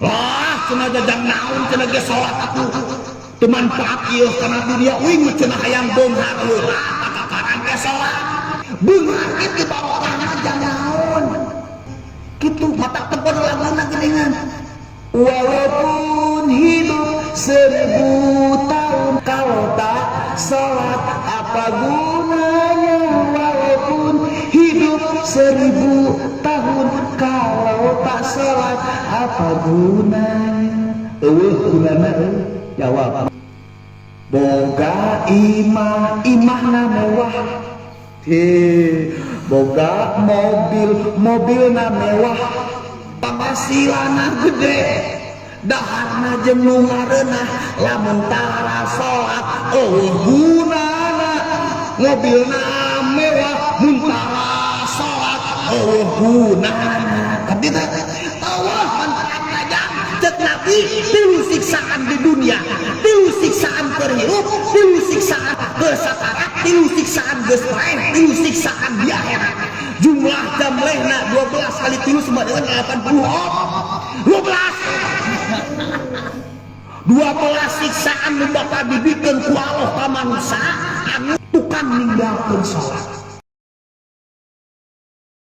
Lah, cenah, jang naon cenah ge salat atuh? Teu manfaat ieu kana dunia uing mah cenah, hayang beunghar heula takakarang ge salat. Beunghar kitu barokahna jang naon? Kitu matak tepon laguna geuningan. Walaupun hidup 1000 tahun, kalau tak sholat apa gunanya? Walaupun hidup 1000 tahun, kalau tak sholat apa gunanya? Euweuh gunana euy. Jawab. Boga imah, imahna mewah. He, boga mobil, mobilna mewah. Penghasilanna gede, daharna jeung nu ngareunah, lamun tara salat euweuh gunana. Mobilna mewah, mun tara salat euweuh gunana. Abdi teh euweuh manfaatna jang. Cek Nabi, tilu siksaan di dunia, tilu siksaan keur hirup, tilu siksaan keur sakarat, tilu siksaan geus paeh, tilu siksaan di akhirat. Jumlah jamlehna 12 kali tilu sama dengan 80. 12 12 siksaan nu bakal dibikeun ku Allah ka manusia anu tukang ninggalkeun salat.